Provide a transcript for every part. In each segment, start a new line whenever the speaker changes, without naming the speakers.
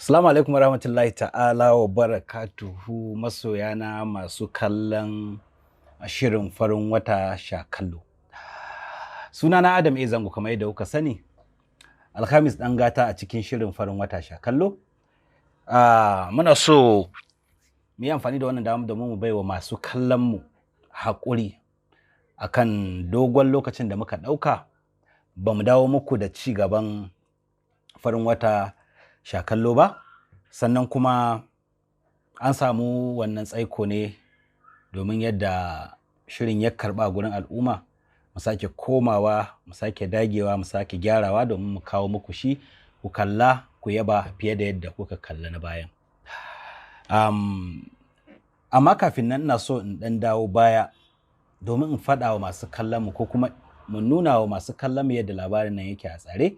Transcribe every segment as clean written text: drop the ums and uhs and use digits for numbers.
Assalamu alaikum warahmatullahi ta'ala wa barakatuhu, masoyana masu kallon shirin Farin Wata Sha Kallo. Sunana Adam A. Zango, kamar yadda kuka sani, Alhamis ɗan gata a cikin shirin Farin Wata Sha Kallo. Muna so mu yi amfani da wannan damar domin mu baiwa masu kallon mu haƙuri akan dogon lokacin da muka ɗauka ba mu dawo muku da ci gaban Farin Wata Sha Kallo ba. Sannan kuma an samu wannan tsaiko ne domin yadda shirin ya karɓa gurin al'umma, mu sake komawa, mu sake dagewa, mu sake gyarawa domin mu kawo muku shi ku kalla ku yaba fiye da yadda kuka kalla na bayan. Amma kafin nan ina so in ɗan dawo baya domin in faɗa wa masu kallon mu, ko kuma mu nuna wa masu kallon mu yadda labarin nan yake a tsare,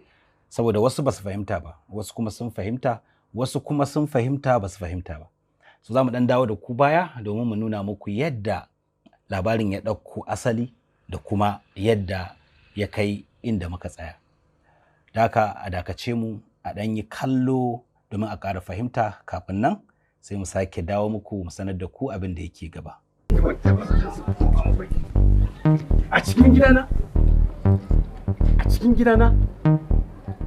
saboda wasu ba su fahimta ba, wasu kuma sun fahimta, wasu kuma sun fahimta ba su fahimta ba. So za mu ɗan dawo da ku baya domin mu nuna muku yadda labarin ya ɗauko asali da kuma yadda ya kai inda muka tsaya. Da haka a dakace mu a ɗan yi kallo domin a ƙara fahimta, kafin nan sai mu sake dawo muku mu sanar da ku abin da yake gaba.
A cikin gidana? A cikin gidana?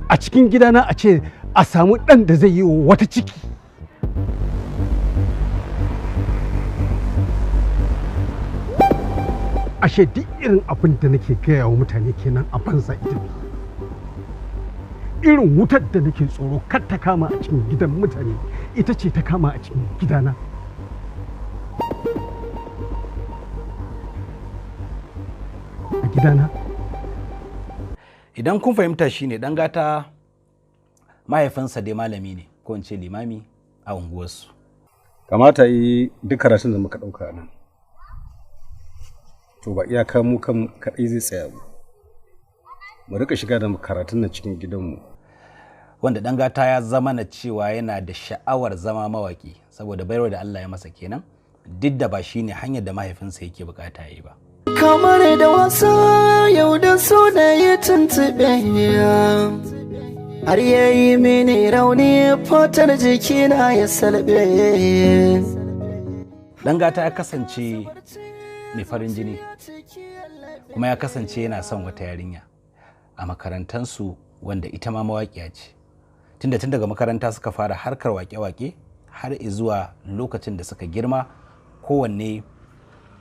A cikin gidana a ce a samu ɗan da zai yi wata ciki. Ashe duk irin abin da nake gaya wa mutane kenan a banza ita ne. Irin wutar da nake tsoro kar ta kama a cikin gidan mutane ita ce ta kama a cikin gidana. A gidana.
Idan kun fahimta, shine ɗan gata mahaifinsa dai malami ne, ko in ce limami a unguwarsu.
Kamata yi duk karatun da muka ɗauka nan, to ba iyaka mu kan kaɗai zai tsaya ba, mu rika shiga da karatun nan cikin gidanmu.
Wanda ɗan gata ya zama na cewa yana da sha'awar zama mawaƙi saboda baiwar da Allah ya masa kenan, duk da ba shine hanyar da mahaifinsa yake bukata yi ba.
Kamar da wasa yau da so da ya tuntuɓe, har ya yi mini rauni, fatar jikina ya salbe.
Ɗan gata ya kasance mai farin jini, kuma ya kasance yana son wata yarinya a makarantansu wanda ita ma mawaƙiya ce. Tunda tun daga makaranta suka fara harkar waƙe-waƙe har zuwa lokacin da suka girma, kowanne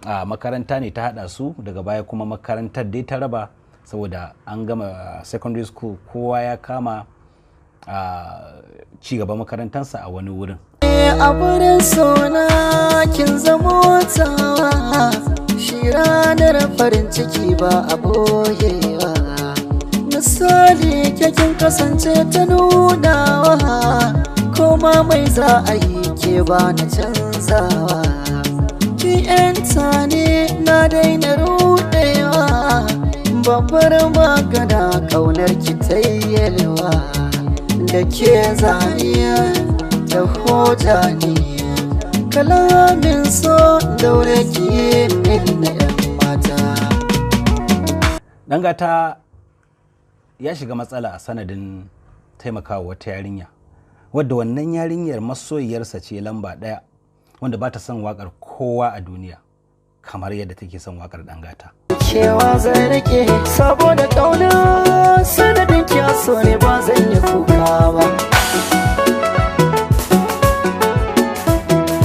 a makaranta ne ta haɗa su. Daga baya kuma makarantar dai ta raba, saboda an gama secondary school, kowa ya kama a ci gaba makarantarsa a wani wurin.
A wurin sona kin zamo tawa, shi ranar farin ciki ba a boyewa. Misali kin kasance ta nunawa, koma mai za a yi ke ba na canzawa. Ki yanta ne na daina rudewa, babbar magana kaunar ki tayyelwa. Da ke zaniya ta hoja ne, kalamin so daure ki min na yan mata.
Ɗan gata ya shiga matsala a sanadin taimakawa wata yarinya, wadda wannan yarinyar masoyiyarsa ce lamba ɗaya, wanda ba ta son waƙar kowa a duniya kamar yadda take son waƙar ɗan gata.
Cewa zan rike saboda ƙauna, sanadin kyaso ne, ba zan yi kuka ba.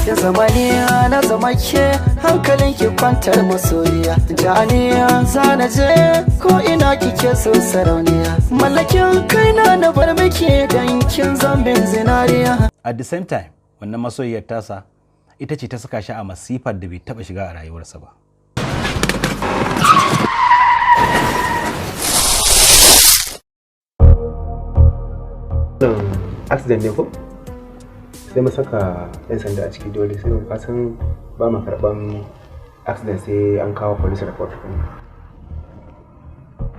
Ya zama ni na zama ke, hankalin ki kwantar masoyiya. Janiya zana je ko ina kike so sarauniya. Mallakin kaina na bar miki dan kin zambin zinariya.
At the same time, wannan masoyiyar tasa ita ce ta saka shi a masifar da bai taɓa shiga a rayuwarsa ba.
Accident ne ko sai mu saka 'yan sanda a ciki, dole sai mu kasan ba mu karban accident sai an kawo police report.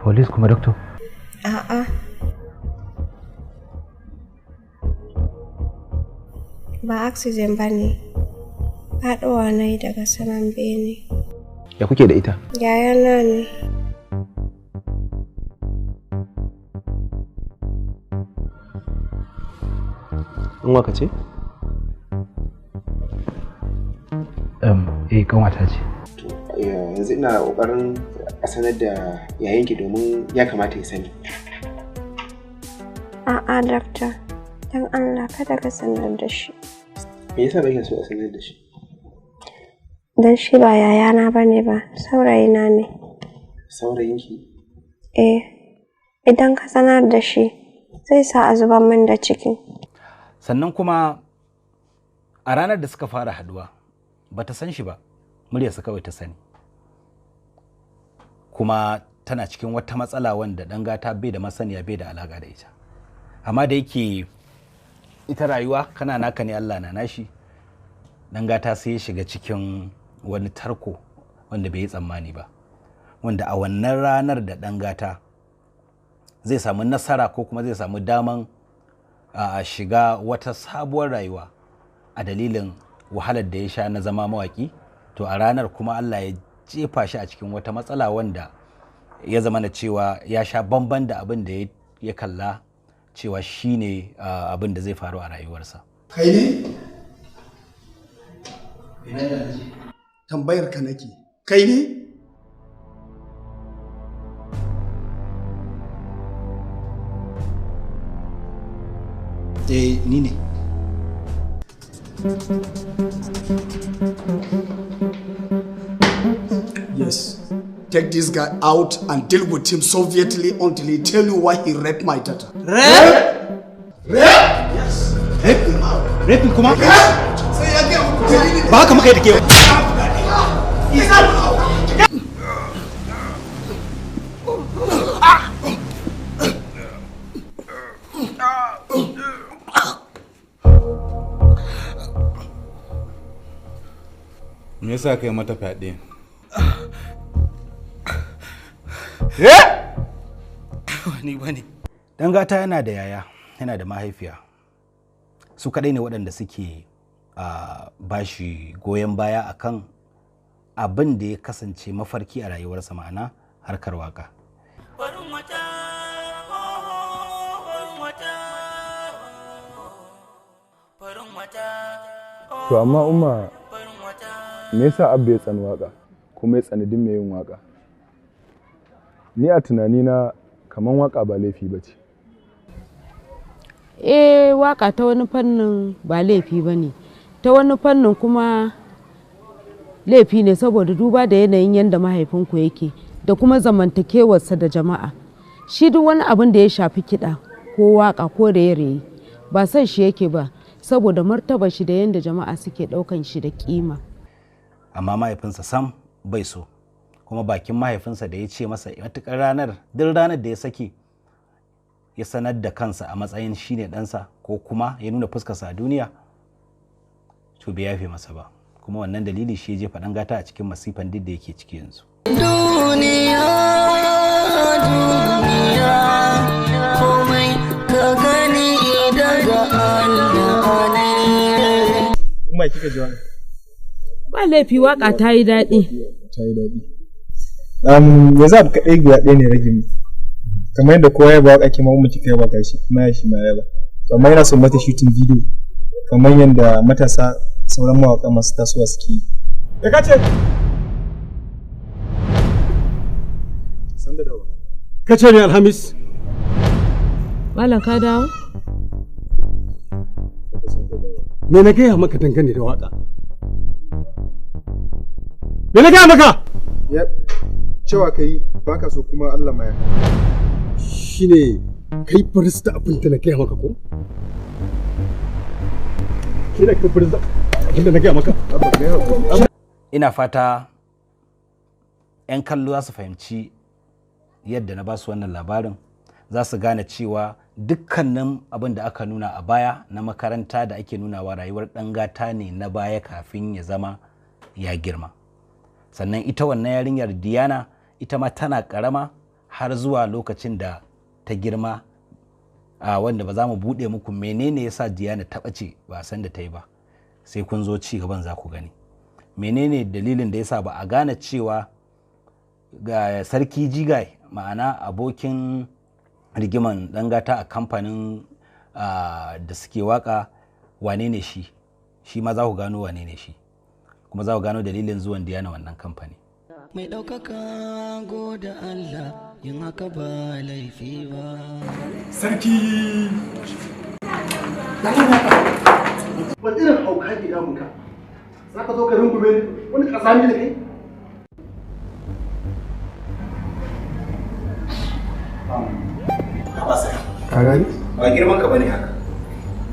Police kuma, doctor?
A'a. Ba accident ba ne. Faɗuwa na yi daga saman bene.
Ya kuke da ita?
Yayana ne.
In waka ce?
Eh, kanwata ce.
To, yanzu ina kokarin a sanar da yayanki domin ya kamata ya sani.
A'a, dakta. Don Allah kada ka sanar da shi.
Me yasa ba so a sanar da shi?
Don shi ba yayana ba ne ba, saurayina ne.
Saurayinki?
Eh, idan ka sanar da shi, zai sa a zubar min da ciki.
Sannan kuma a ranar da suka fara haduwa, ba ta san shi ba, muryarsa kawai ta sani. Kuma tana cikin wata matsala wanda ɗan gata bai da masaniya, bai da alaƙa da ita. Amma da yake ita rayuwa kana naka ne, Allah na nashi, ɗan gata sai ya shiga cikin wani tarko wanda bai yi tsammani ba, wanda a wannan ranar da ɗan gata zai samu nasara ko kuma zai samu daman a shiga wata sabuwar rayuwa a dalilin wahalar da ya sha na zama mawaki, to a ranar kuma Allah ya jefa shi a cikin wata matsala wanda ya zama na cewa ya sha bamban da abin da ya kalla cewa shi ne abin da zai faru a rayuwarsa.
Kai ne? Tambayar ka nake. Kai ne?
Eh, ni ne.
Yes. Take this guy out and deal with him sovietly until he tell you why he raped my daughter.
Rape?
Rape? Yes.
Rape? Rape kuma?
Sai ya gaya muku dalilin.
Ba haka muka yi da ke.
Me yasa kai mata fyaɗe?
Ni ba ne. Dan gata yana da yaya, yana da mahaifiya. Su kaɗai ne waɗanda suke ba shi goyon baya akan abin da ya kasance mafarki a rayuwarsa, ma'ana harkar waka.
To amma Umma, me yasa Abba ya tsani waka kuma ya tsani duk mai yin waka? Ni a tunanina kaman waka ba laifi ba ce.
Eh, waka ta wani fannin ba laifi ba ne, ta wani fannin kuma laifi ne, saboda duba da yanayin yadda mahaifinku yake da kuma zamantakewarsa da jama'a. Shi duk wani abin da ya shafi kiɗa ko waka ko raye-raye ba son shi yake ba, saboda martaba shi da yadda jama'a suke ɗaukan shi da kima.
Amma mahaifinsa sam bai so, kuma bakin mahaifinsa da ya ce masa matuƙar ranar, duk ranar da ya sake ya sanar da kansa a matsayin shine ɗansa ko kuma ya nuna fuskarsa a duniya, to bai yafe masa ba. Kuma wannan dalili shi ya jefa ɗan gata a cikin masifan duk da yake ciki yanzu.
Duniya, duniya, komai ka gani daga Allah ne.
Umma, kika ji wani?
Ba laifi, waka ta yi daɗi.
Ta yi daɗi. Yanzu abu kaɗai guda ɗaya ne rage mu. Kamar yadda kowa ya ba waƙa, ke ma Umma kika yaba, gashi kuma ya shi ma yaba. To amma yana son mata shooting video kamar yadda matasa sauran mawaƙa masu tasowa suke yi.
Ya kace?
Kace ne Alhamis.
Malam, ka dawo?
Me na gaya maka dangane da waka? Me na gaya maka?
Yep. Cewa kai baka so kuma Allah ma ya.
Shine kai farista abin da na gaya maka ko? Shine kai farista abin da na gaya maka?
Ina fata 'yan kallo za su fahimci yadda na basu wannan labarin, za su gane cewa dukkanin abin da aka nuna a baya na makaranta da ake nunawa rayuwar ɗan gata ne na baya kafin ya zama ya girma. Sannan ita wannan yarinyar Diana, ita ma tana karama har zuwa lokacin da ta girma, a wanda ba za mu buɗe muku menene yasa Diana ta ɓace ba a san da ta yi ba, sai kun zo ci gaban za ku gani menene dalilin da yasa ba a gane cewa ga Sarki Jigai, ma'ana abokin rigiman ɗangata a kamfanin da suke waka. Wane ne shi? Shi ma za ku gano wane ne shi, kuma za ku gano dalilin zuwan Diana wannan kamfani.
Mai ɗaukaka goda Allah, yin haka ba laifi ba.
Sarki!
Wani irin hauka ke damunka? Za ka zo ka rungume ni wani ƙazami da kai?
Ka gani? Ba girman ka bane haka.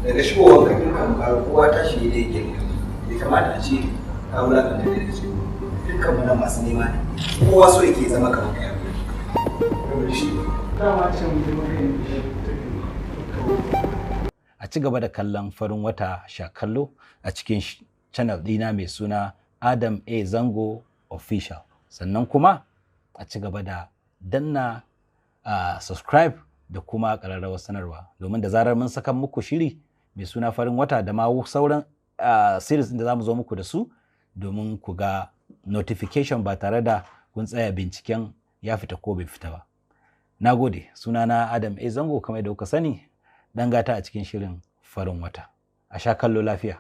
Daga shigowar ka kin kan fara kowa tashi ne da yake. Bai kamata a ce ka wulakanta da ce. Dukkan mu nan masu nema ne. Kowa so yake zama kamar kai.
Dama can girman kai ne.
A ci gaba da kallon Farin Wata Sha Kallo a cikin channel ɗina mai suna Adam A Zango Official. Sannan kuma a ci gaba da danna subscribe da kuma ƙararrawar sanarwa, domin da zarar mun saka muku shiri mai suna Farin Wata da ma sauran series da za mu zo muku da su, domin ku ga notification ba tare da kun tsaya binciken ya fita ko bai fita ba. Na gode, sunana Adam A Zango, kamar yadda kuka sani, dan gata a cikin shirin Farin Wata. A sha kallo lafiya.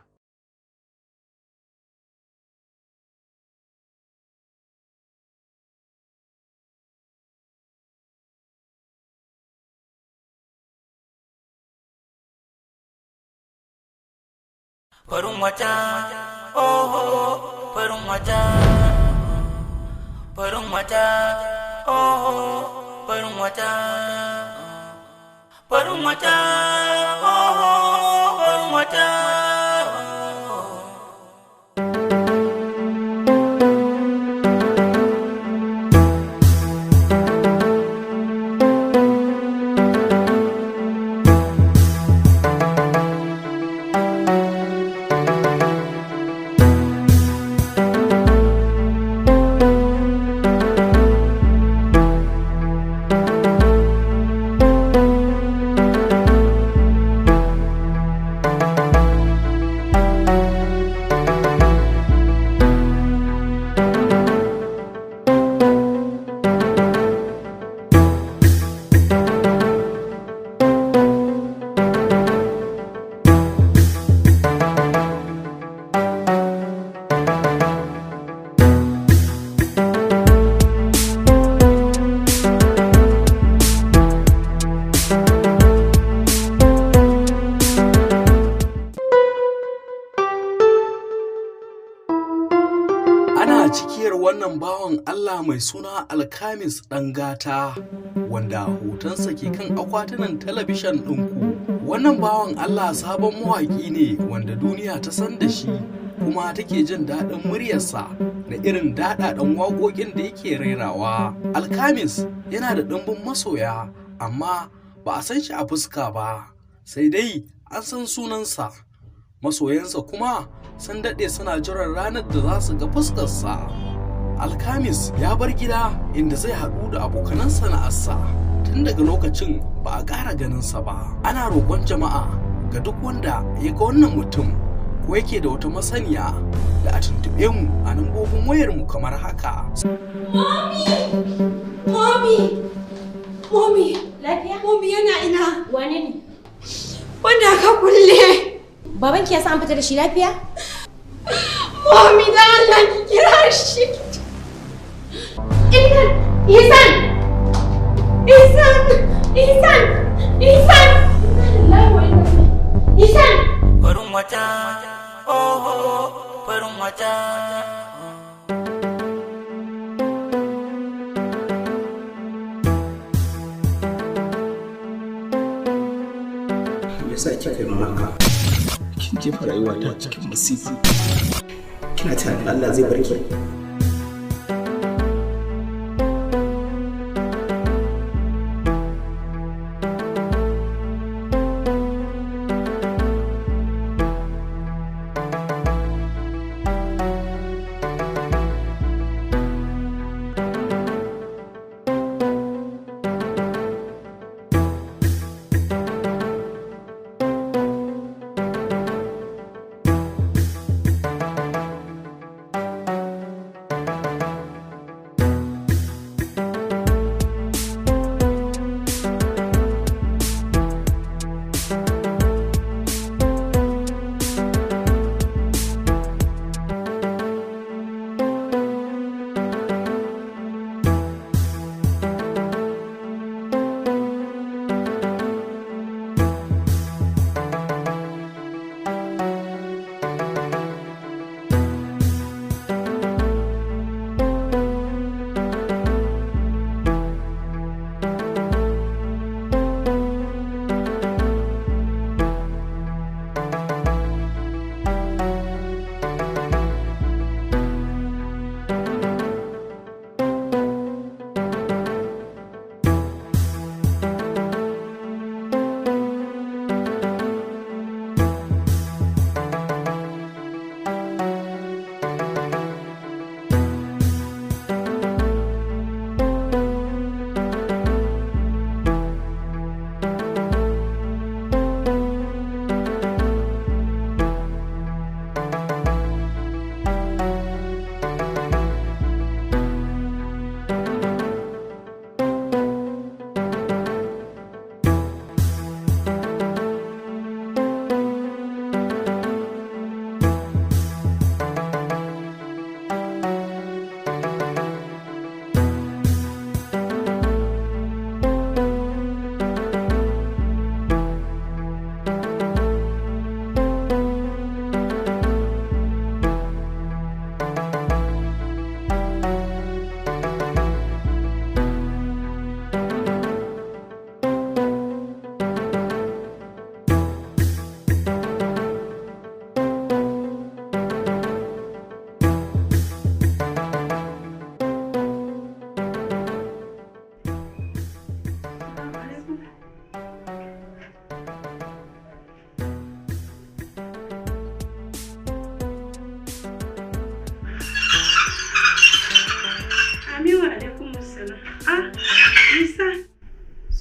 Farin wata, oh, farin wata, farin wata, oh, farin wata, farin wata, oh, farin wata.
Ana cikiyar wannan bawan Allah mai suna Alkamis Ɗangata, wanda hotonsa ke kan akwatunan talabishin ɗinku. Wannan bawan Allah sabon mawaƙi ne wanda duniya ta san da shi kuma take jin daɗin muryarsa da irin daɗaɗen waƙoƙin da yake rerawa. Alkamis yana da ɗimbin masoya, amma ba a san shi a fuska ba, sai dai an san sunansa. Masoyansa kuma sun daɗe suna jiran ranar da za su ga fuskarsa. Alkamis ya bar gida inda zai haɗu da abokanan sana'arsa. Tun daga lokacin ba a ƙara ganinsa ba. Ana roƙon jama'a ga duk wanda ya ga wannan mutum ko yake da wata masaniya da a tuntuɓe mu a lambobin wayarmu kamar haka.
Mommy! Mommy! Mommy!
Lafiya?
Mommy yana ina?
Wane ne?
Wanda aka kulle.
Babanki ya sa an fita da shi lafiya?
Mommy da Allah ki kira shi.
Ihsan! Ihsan!
Ihsan! Ihsan! Ihsan!
Ihsan!
Farin wata, oh, farin wata.
Me yasa kika yi min haka? Kin jefa rayuwata cikin masifu. Kina tunanin Allah zai bar ki?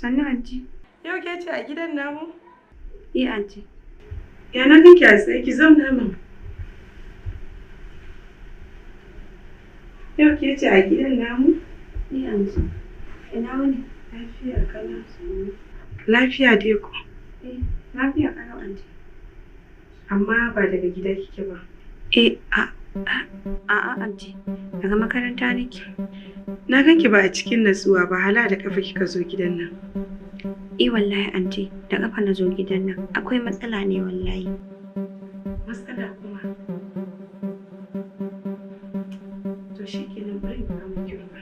Sannu anti.
Yau ke ce a gidan namu?
Eh anti.
Ya na ganki a tsaye, ki zauna min. Yau ke ce a gidan namu?
Eh anti. Ina wuni?
Lafiya kalau. Lafiya dai ko?
Eh, lafiya kalau anti.
Amma ba daga gida kike ba.
Eh, a'a anti. Daga makaranta nake.
Na ganki ba a cikin natsuwa ba, hala da kafa kika zo gidan nan.
Eh wallahi anti, da kafa na zo gidan nan. Akwai matsala ne wallahi.
Matsala kuma? To shikenan, bari in kawo miki ruwa.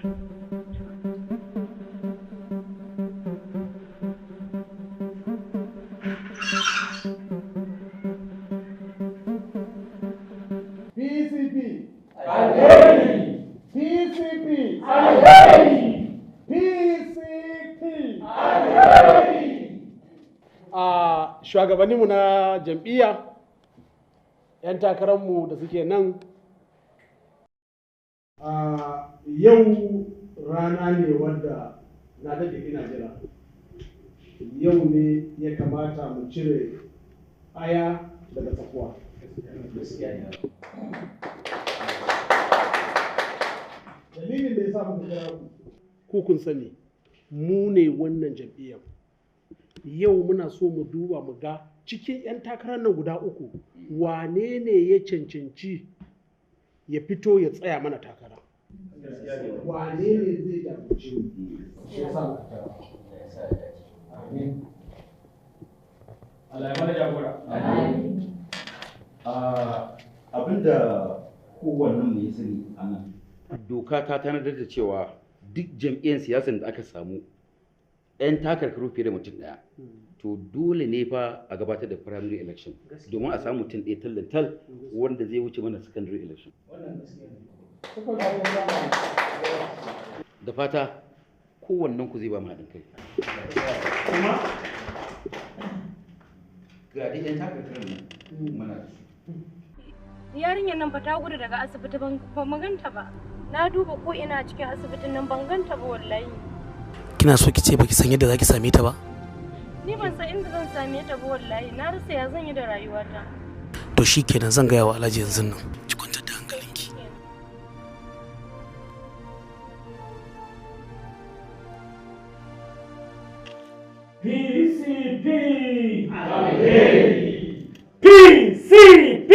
PCP! Alheri! PCP! Alheri! PCP! Alheri!
A shugabanninmu na jam'iyya, 'yan takararmu da suke nan, a yau rana ne wadda na daɗe ina jira. Yau ne ya kamata mu cire aya daga tsakuwa. Dalilin da ya sa muka kira ku, kun sani, mu ne wannan jam'iyyar. Yau muna so mu duba mu ga cikin 'yan takarar nan guda uku, wane ne ya cancanci ya fito ya tsaya mana takara? Wane ne zai jagoranci mu? Shi ya sa muka kira ku. Amin.
Allah ya mana jagora. Abinda kowannen mu ya sani a nan. Doka ta tanadar da cewa duk jam'iyyar siyasar da aka samu 'yan takarkaru fiye da mutum ɗaya, to dole ne fa a gabatar da primary election domin a samu mutum ɗaya tallantal wanda zai wuce mana secondary election. Da fata kowannen ku zai ba mu haɗin kai. Kuma ga dai 'yan takarkarun nan muna da su.
Yarinyar nan fa ta gudu daga asibiti, ban ganta ba. Na duba ko ina cikin asibitin nan ban ganta ba wallahi.
Kina so ki ce baki san yadda zaki same ta ba?
Ni ban san inda zan same ta ba wallahi. Na rasa ya zan yi da rayuwata.
To shikenan, zan gaya wa Alhaji yanzu nan. Ki kwantar da hankalinki.
PCP! Alheri! PCP!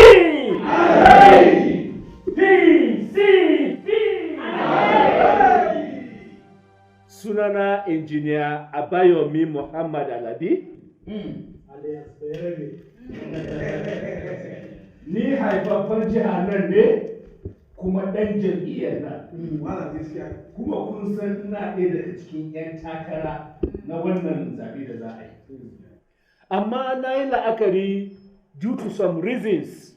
Alheri! PCP! Alheri!
Sunana Injiniya Abayomi Muhammad Alabi. Ni haifaffen jiha nan ne kuma ɗan jam'iyyar nan. Kuma kun san ina ɗaya daga cikin 'yan takara na wannan zaɓe da za a yi. Amma na yi la'akari due to some reasons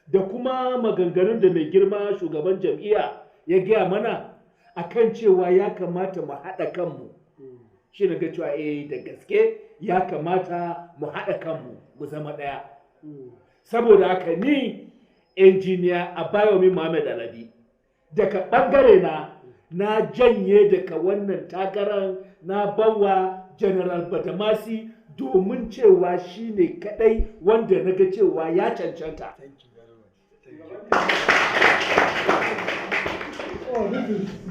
da kuma maganganun da mai girma shugaban jam'iyya ya gaya mana akan cewa ya kamata mu haɗa kanmu. Shi na ga cewa eh, da gaske ya kamata mu haɗa kanmu mu zama ɗaya. Saboda haka ni Injiniya Abayomi Muhammad Alabi, daga ɓangare na na janye daga wannan takarar, na bawa General Badamasi domin cewa shi ne kaɗai wanda na ga cewa ya cancanta.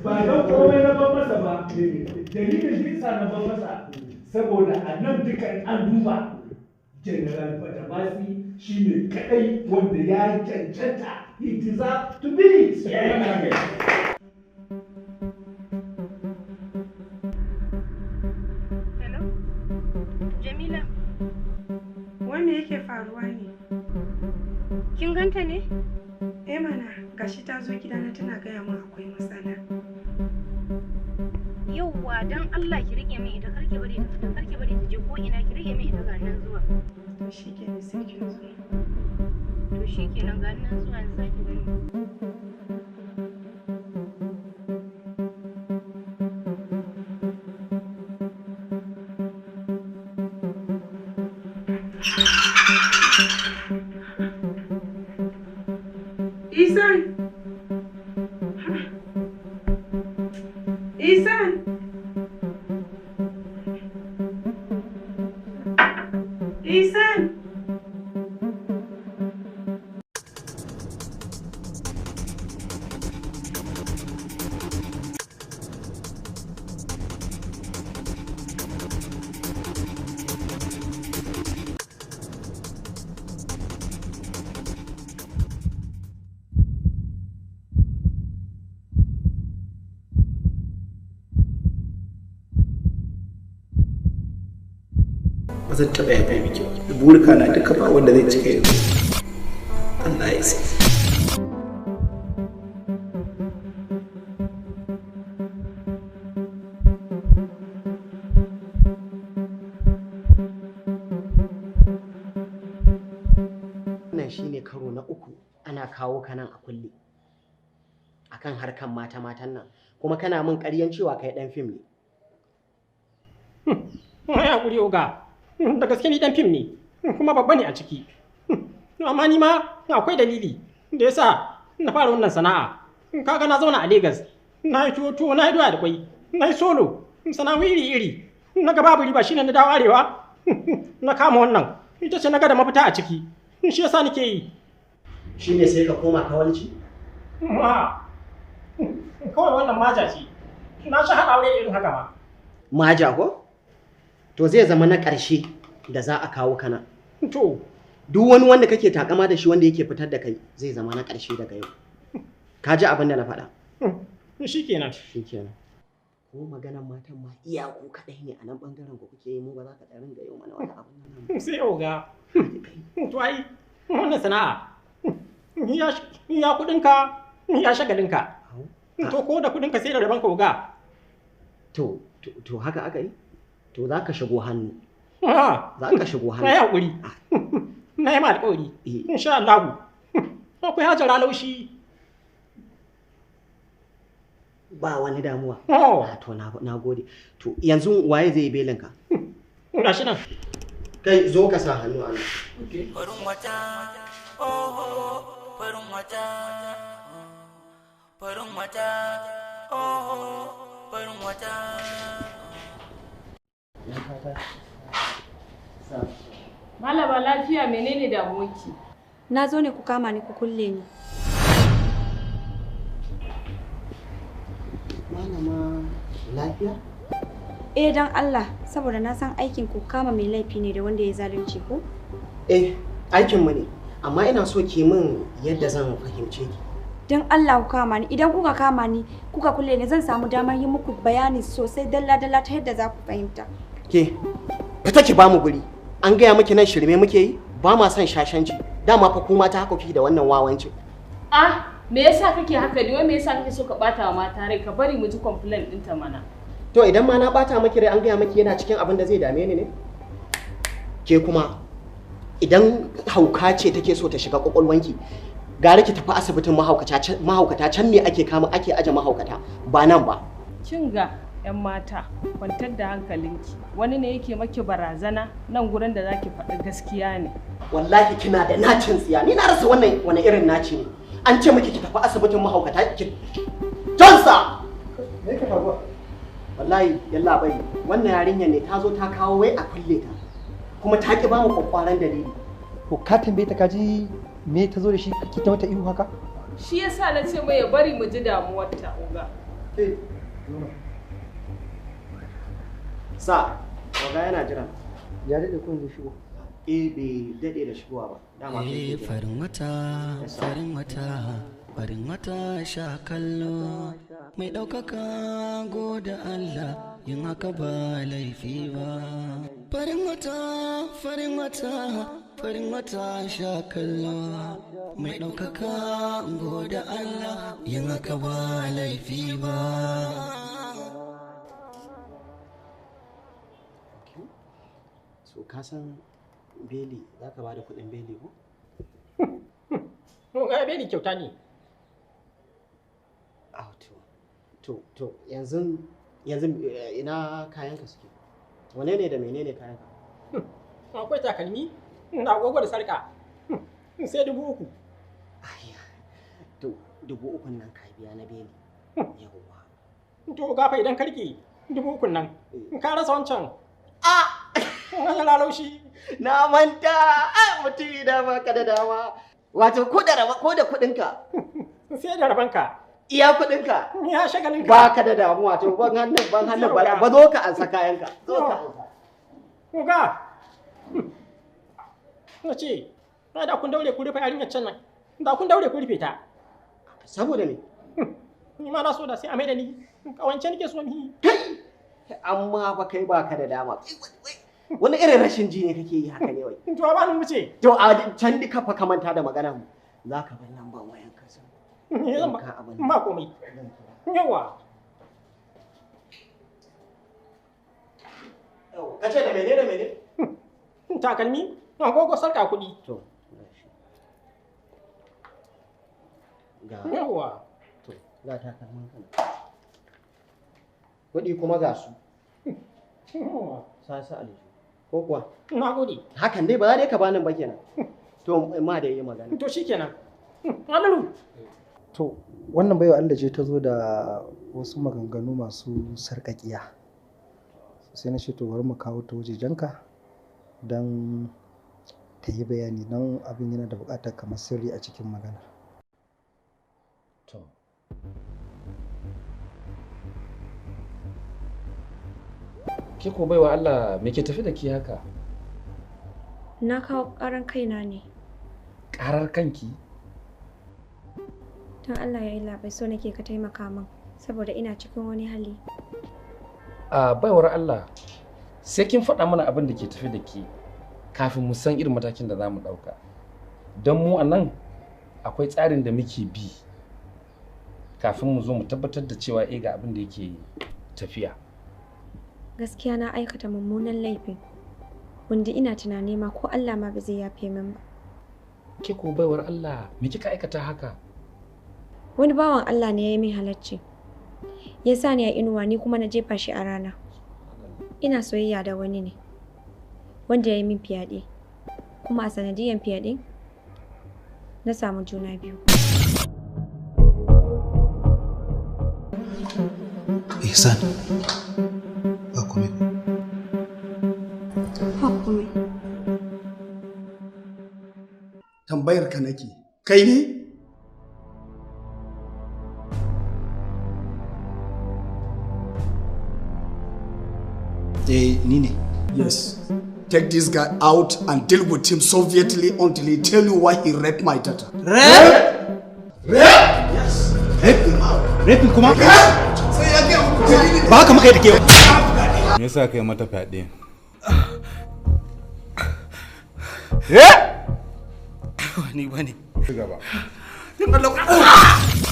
Ba don komai na ban masa ba, dalilin shi sa na ban masa saboda a nan duka in an duba, General Badamasi shi ne kaɗai wanda ya cancanta. He deserve to be it.
Hello? Jamila,
Wai me yake faruwa ne?
Kin ganta ne?
Eh mana, gashi ta zo gidana tana gaya min akwai matsala.
Yauwa, dan Allah ki rike min ita, kar ki bari ta fita, kar ki bari ta je ko ina, ki rike min ita, ga nan zuwa.
To shikenan, sai kin zo.
To shikenan, ga nan zuwa, yanzu zaki gani.
Isan! Isan! Isan!
Ba zan taɓa yafe miki ba. Burika na duka ba wanda zai cika yanzu. Allah ya isa.
Wannan shine karo na uku ana kawo ka nan a kulle akan harkan mata-matan nan, kuma kana min ƙaryan cewa kai ɗan fim ne.
Ai hakuri oga, da gaske ni dan fim ne, kuma babba ne a ciki. Amma ni ma akwai dalili da yasa na fara wannan sana'a. Kaga na zauna a Lagos, na yi tuwo tuwo, na yi doya da kwai, na yi solo, sana'o'i iri-iri. Na ga babu riba shine na dawo arewa, na kama wannan. Ita ce na ga da mafita a ciki, shi yasa nake yi.
Shine sai ka koma kawalci?
Ma, kawai wannan maja ce. Na sha haɗa aure irin haka ma.
Maja ko? To zai zama na ƙarshe da za a kawo kana.
To.
Duk wani wanda kake takama da shi wanda yake fitar da kai zai zama na ƙarshe daga yau. Ka ji abin da na faɗa?
Shikenan.
Shikenan. Ko maganan matan ma iya ku kaɗai ne a nan ɓangaren ku kuke yi, mu ba za ka ɗan ringa yau mana wani abu nan.
Sai oga. To ai wannan sana'a ya kuɗinka ya shagalinka. To ko da kuɗinka sai da rabonka oga.
To to haka aka yi? To za ka shigo hannu. Za ka shigo hannu.
Na yi haƙuri. Na yi ma alƙawari. Insha Allah. Akwai Hajara laushi.
Ba wani damuwa. To na gode. To yanzu waye zai yi belinka?
Ga shi nan.
Kai zo ka sa hannu a nan.
Farin wata, oh, farin wata, farin wata, oh, farin wata.
Malama lafiya, menene damuwanki?
Na zo ne ku kama ni ku kulle ni.
Malama lafiya?
Eh dan Allah, saboda na san aikin ku kama mai laifi ne da wanda ya zalunci ko?
Eh, aikin mu ne, amma ina so ki min yadda zan fahimce ki.
Don Allah ku kama ni, idan kuka kama ni kuka kulle ni zan samu damar yi muku bayani sosai dalla-dalla ta yadda za ku fahimta.
Ke, fita ki bamu guri. An gaya miki nan shirme muke yi, ba ma son shashanci. Dama fa ku mata haka kuke da wannan wawancin.
Ah, me yasa kake haka ne? Wai me yasa kake so ka bata wa mata rai? Ka bari mu ji complaint ɗinta mana.
To idan ma na bata miki rai an gaya miki yana cikin abin da zai dame ni ne? Ke kuma idan hauka ce take so ta shiga kwakwalwanki, gara ki tafi asibitin mahaukata can ne ake kama ake aje mahaukata ba nan ba.
Kin ga 'yan mata, kwantar da hankalinki. Wani ne yake maki barazana nan gurin da zaki faɗi gaskiya ne.
Wallahi kina da nacin tsiya, ni na rasa wannan wani irin naci ne. An ce miki ki tafi asibitin mahaukata ki Johnsa!
Me yake faruwa?
Wallahi yalla bai, wannan yarinyar ne ta zo ta kawo wai a kulle ta. Kuma ta ki ba mu kwakwaran dalili.
Ko ka tambaye ta kaji me ta zo da shi kake ta mata ihu haka?
Shi yasa na ce mai ya bari mu ji damuwarta, oga.
Ke,
Sa, oga yana jira.
Ya daɗe ko yanzu shigo?
Eh, bai daɗe da shigowa ba. Dama kai
Eh, farin wata, farin wata, farin wata sha kallo. Mai ɗaukaka goda Allah, yin haka ba laifi ba. Farin wata, farin wata, farin wata sha kallo. Mai ɗaukaka goda Allah, yin haka ba laifi ba.
So ka san beli, za ka ba da kuɗin beli ko?
Oga beli kyauta ne.
Ah, to yanzu yanzu ina kayanka suke? Wane ne da menene kayanka?
Akwai takalmi, da agogo da sarka. Sai 3,000.
To 3,000 nan ka biya na beli. Yawwa.
To gafa idan ka rike 3,000 nan, ka rasa wancan.
Ah!
Lalaushi.
Na manta, ai mutumi da baka da dama. Wato ko da raba ko da kuɗinka.
Sai da rabanka.
Iya kuɗinka.
Ya shagalinka.
Baka da damuwa to ban hannun ba zo ka ansa kayanka. Zo ka ansa.
Oga. Na ce, na da kun daure ku rufe yarinyar can nan. Da kun daure ku rufe ta.
Saboda me?
Ni ma na so da sai a mai da ni. Kawance nake so ni.
Kai! Amma fa kai baka da dama. Wani irin rashin ji ne kake yi haka ne wai?
To a bani wuce.
To a can duka fa ka manta da magana mu. Za ka bar lambar wayan ka sun.
Zan ba komai. Yawa.
Ka ce da mene da mene?
Takalmi, agogo, sarka, kuɗi.
To. Ga.
Yawa.
To, ga takalmin ka. Kuɗi kuma ga su.
Yawa.
Sa aljihu. Ko kuwa?
Na gode.
Hakan dai ba za dai ka bani ba kenan. To ma da yi magana.
To shikenan. Alalu.
To wannan baiwa Allah ce ta zo da wasu maganganu masu sarƙaƙiya. Sai na ce to bari mu kawo ta wajejenka don ta yi bayani don abin yana da buƙatar kamar sirri a cikin magana.
To.
Ke ko baiwa Allah me ke tafi da ke haka?
Na kawo ƙaran kaina ne.
Ƙarar kanki?
Don Allah ya yi labai so nake ka taimaka min saboda ina cikin wani hali.
A baiwar Allah sai kin faɗa mana abin da ke tafi da ke kafin mu san irin matakin da za mu ɗauka. Don mu a nan akwai tsarin da muke bi kafin mu zo mu tabbatar da cewa eh ga abin da yake tafiya.
Gaskiya na aikata mummunan laifin wanda ina tunani ma ko Allah ma ba zai yafe min ba.
Ke ko baiwar Allah me kika aikata haka?
Wani bawan Allah ne ya yi min halacci. Ya sa ni a inuwa ni kuma na jefa shi a rana. Ina soyayya da wani ne wanda ya yi min fyaɗe. Kuma a sanadiyan fyaɗe na samu juna biyu.
Ihsan, ba komai.
Ba komai.
Tambayar ka nake, kai ne?
Eh, ni ne.
Yes. Take this guy out and deal with him sovietly until he tell you why he raped my daughter.
Rape?
Rape? Yes.
Rape? Rape kuma?
Sai ya gaya muku dalilin.
Ba haka muka yi da ke.
Me yasa kai mata fyaɗe?
Eh? Ni bane.
Ci gaba.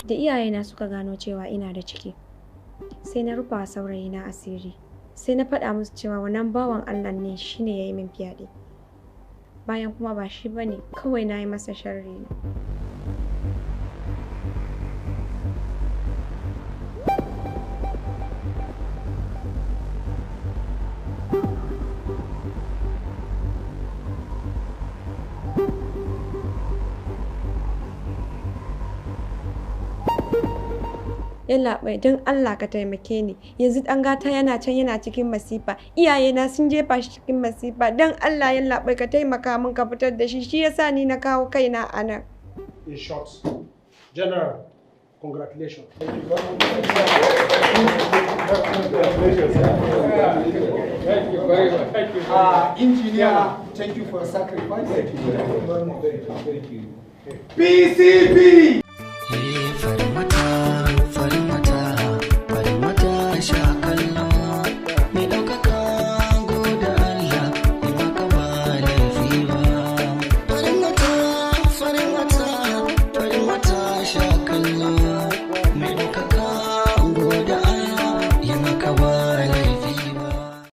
Da iyayena suka gano cewa ina da ciki, sai na rufa wa saurayina asiri. Sai na faɗa musu cewa wannan bawan Allah ne shine ya yi min fyaɗe. Bayan kuma ba shi bane, kawai na yi masa sharri ne. Yallaɓai, don Allah ka taimake ni. Yanzu ɗan gata yana can yana cikin masifa. Iyayena sun jefa shi cikin masifa. Don Allah yallaɓai ka taimaka min ka fitar da shi. Shi yasa ni na kawo kaina a nan.
In short, General, congratulations.
Thank you very much. Thank you.
Engineer, thank you for your sacrifice.
Thank you very much. Thank you.
PCP!